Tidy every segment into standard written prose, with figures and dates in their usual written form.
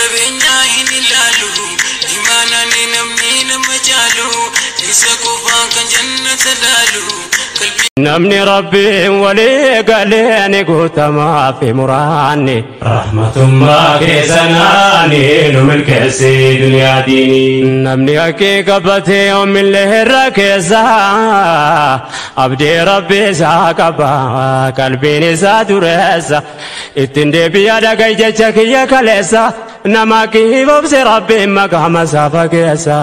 Qabeenyaa hin ilaalu, imaanaan namni nama caalu, isa qofaan kan jannata laalu. Namni Rabbiin walii galee ni guutamaa fi muraanni. Rahmatummaa keessanaani nu milkeessi duniyaa diinii. Namni haqqii qabatee oomillee irra keessa abdii Rabbi isaa qaba qalbiin isaa dureessa ittiin deebi'a dhagaa jecha kiyya kaleessa nama haqqii obse Rabbiin maqaama isaa fageessa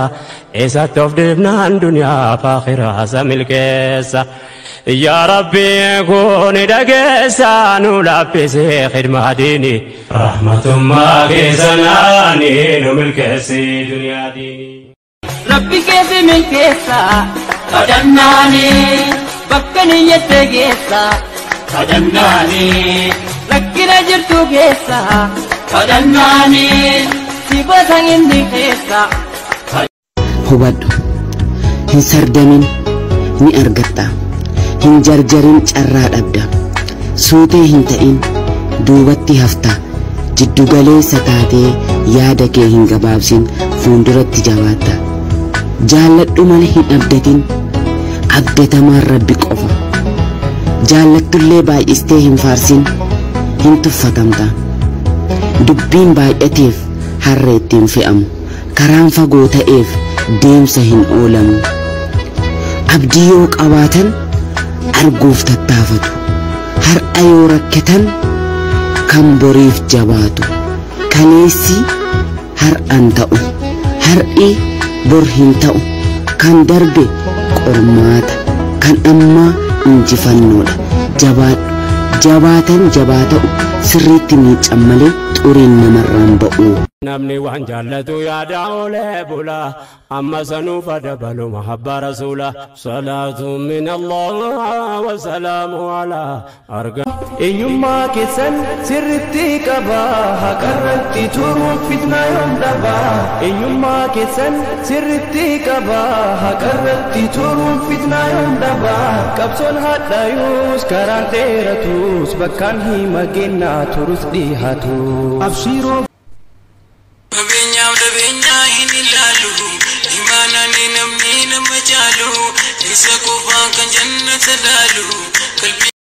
isatti of dhiifnaan duniyaa fi akhiraa isa milkeessa. Yaa Rabbi kuni dhageessa nu laaffisee khidmaa diinii. Rahmatummaa keessanaani nu milkeessi duniyaa diinii. Rabbi keessa milkeessa kadhannaani bakka niyyatti geessa kadhannaani rakkina jirtu keessa kadhannaani si baasan inni keessa. Hubadhu, hin sardamin ni argatta, hin jarjarin carraa dhabda, suutee hin ta'in duubatti hafta, jiddugaleessa taatee yaada kee hin gabaabsin fuulduratti jabaatta. Jaalladhu malee hin abdatin, abdatamaan Rabbi qofa. Jaallattullee baay'istee hin faarsin, hin tuffatamta. Dubbiin baay'ateef harree ittiin fe'amu, karaan fagoo ta'eef deemsa hin oolamu. Abdii yoo qabaatan arguuf tattaafatu, har'a yoo rakkatan kan boriif jabaatu. Kaleessi har'an ta'u, har'i bor hin ta'u, kan darbe qormaata, kan ammaa injifannoodha. Jabaadhu, jabaatan jabaa ta'u, sirriitti miiccan malee xuriin namarraan ba'u. Namni waan jaallatu yaada oolee bula amma sanuuf dabalu mahabba rasuula salaatu min Allah wa salaamu ala arga. Eenyummaa keessan sirriitti qaba, haqarratti turuun fitnaa yoom dhaba. Eenyummaa keessan sirriitti qaba, haqarratti turuun fitnaa yoom dhaba. Qabsoon hadhaayus karaan dheeratus bakkaan hima gennaa turus dhihaatu. Abshiroo. Qabeenyaaf qabeenyaa hin ilaalu, imaanaan namni nama caalu, isa qofaan kan jannata laalu.